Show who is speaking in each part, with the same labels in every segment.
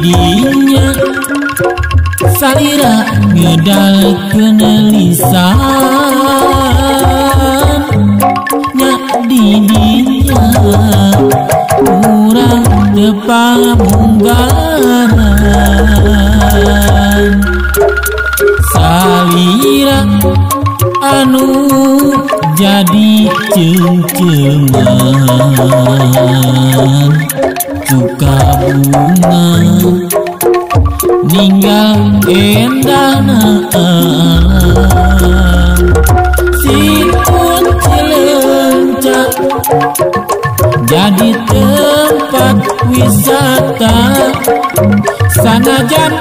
Speaker 1: didinya salira ngedalkeun lisan nya didinya urang teu pamunggaran salira anu jadi ceung-ceungan suka bunga ninggal endahna alam Situ Cileunca jadi tempat wisata sanajan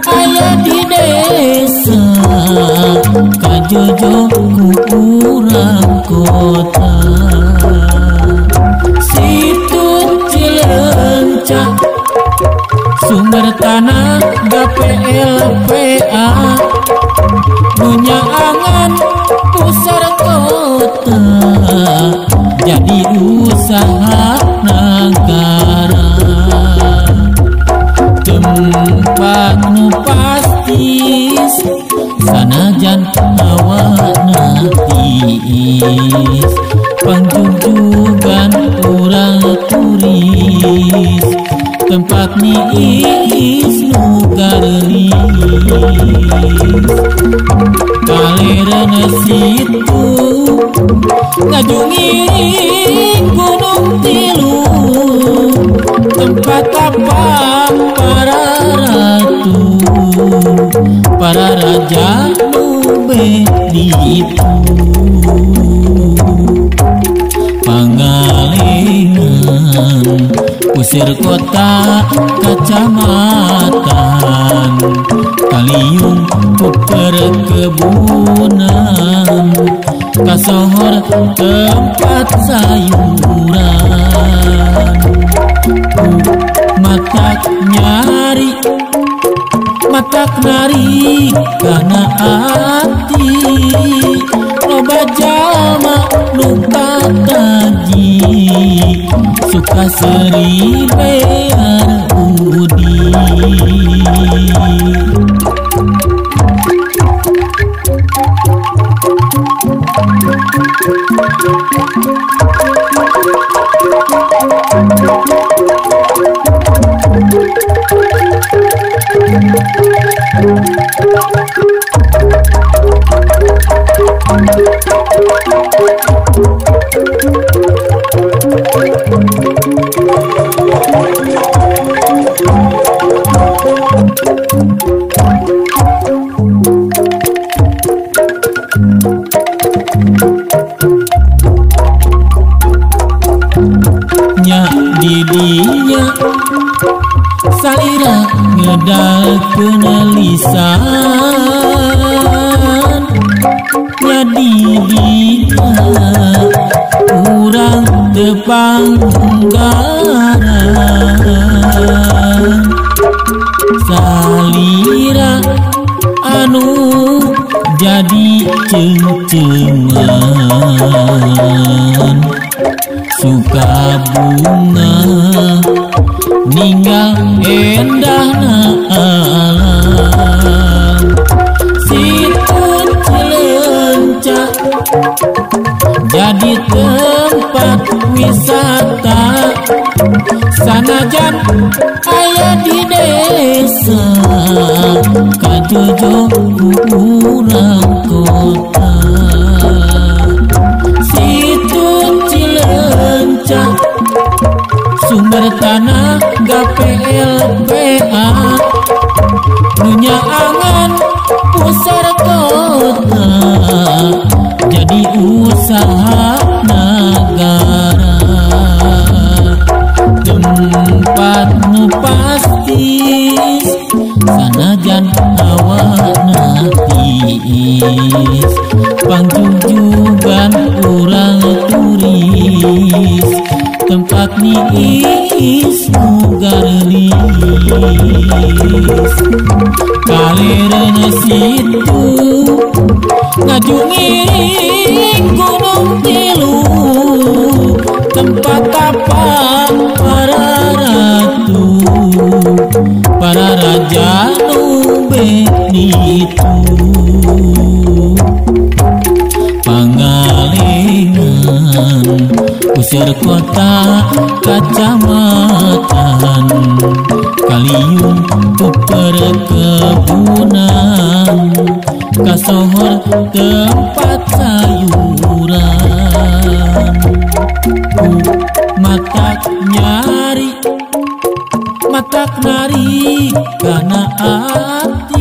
Speaker 1: aya di desa kajojo ku urang kota. Situ Cileunca sumber tanah GPLPA nunyaangan pusar kota jadi usaha negara tempat nu pastis sanajan hawana tiis pangjugjugan urang turis tempat niis nu gareulis kalereun situ ngajungiring gunung tilu tempat tapak para ratu para raja nu beditu Pangalengan pusir kota kecamatan Kaliung ku perkebunan kasohor tempat sayuran matak nyari matak nari kana ati loba jalma nu kataji suka seuri bear udi. Nya didinya salira ngedalkeun lisan nya didinya urang teu pangunggaran salira anu jadi ceung-ceungan suka bunga ninggal endahna alam Situ Cileunca jadi tempat wisata sanajan aya di desa kajojo ku urang kota. Situ Cileunca sumber tanah GPLPA nunyaangan pusar kota jadi usaha negara tempat nu pastis sanajan hawana tiis pangjugjugan urang turis tempat niis nu gareulis kalereun situ ngajungiring gunung tilu tempat tapak para ratu. Kuseur kota kacamatan Kaliung ku perkebunan Kasohor tempat sayuran. Ku matak nyari matak nari kana ati.